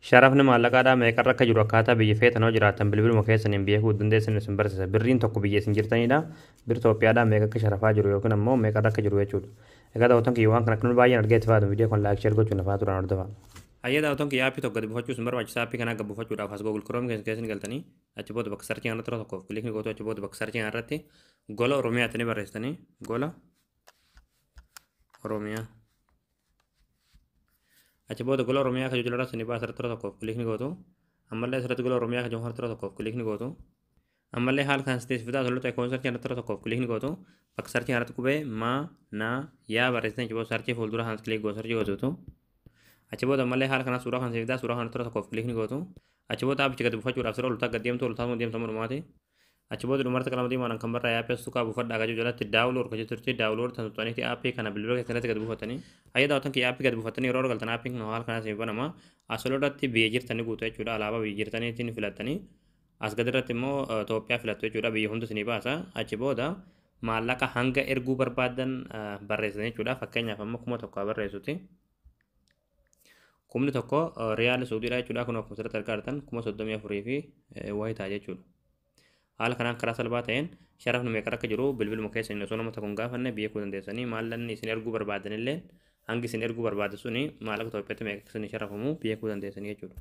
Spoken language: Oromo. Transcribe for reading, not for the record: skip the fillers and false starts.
Sharafni maallaqaadhaa meeqarra akka jiru akkaataa biyya feetanoo jiraattan bilbiluma keessaniin beekuu dandeessan isin barsiisa. Birriin tokko biyya isin jirtanidha. Bir Itoophiyaadhaa meeqa akka sharafaa jiru yookiin ammoo meeqarra akka jiru jechuudha. Egaa daawwattoon kiyya waan kana akka baay'een argee itti fayyadamu viidiyoo kun like share gochuun nafaa turan hordofaa. Hayyee, daawwattoon kiyya, aappii tokko gadi buufachuu isin barbaachisa. Aappii kanaa gad buufachuudhaaf as Google Chrome keessa galtanii achi booda bakka searchii kanarratti yeroo tokkoof click gootu. Achi booda bakka searchii kanarratti Gola Oromiyaa jettanii barreessitanii, Gola Oromiyaa. Achi booda Gola Oromiyaa kan jiru irratti ni baasa, irratti yeroo tokkoof click gootu. Ammallee asirratti Gola Oromiyaa kan jiru irratti yeroo tokkoof click gootu. Ammallee haala kan sitti fidaa tolota icon searchii irratti yeroo tokkoof click gootu. Bakka searchii irratti qubee ma na yaa barreessitanii achi booda searchii fuuldura kan click gootu, searchii gootutu. Achi booda ammallee haala kanaa suuraa kan sitti fidaa, suuraa kan irratti yeroo tokkoof click gootu. Achi booda aappicha gadi buufachuudhaaf sirra oltaa gad deemtu, oltaa deemtu dhumaati. Achi booda dhumarratti qalama diimaadhaan kan barraa'e aappii as tuqaa buufadhaa gajuu jalatti download kan jettu turte, download tan tuqxaniiti aappii kana bilbila keessatti gadi buufatanii. Hayyee daawwattan kiyya, aappii gadi buufatanii yeroo galtan aappiin kun haala kanaa isin banama. As irratti biyya jirtanii guutu jechuudha. Alaabaa biyya jirtaniitiin filattanii. As gadi irratti immoo Itoophiyaa filattu jechuudha. Biyya hundi isinii baasa. Achi booda maallaqa hanga erguu barbaadan barreessan jechuudha. Fakkeenyaaf amma 1000 haa barreessuti. 1000 riyaala Suudiidha jechuudha. Kun akkuma asirratti argaa jirtan 34,000 fi wayii ta'a jechuudha. Haala kanaan karaa salphaa ta'een sharafni meeqa akka jiru bilbiluma keessan osoo nama tokko hin gaafanne beekuu dandeessanii, maallaqni isin erguu barbaadan illee, hangi isin erguu barbaade suni maallaqa Itoophiyaatti meeqa akka isin sharafamu beekuu dandeessanii jechuudha.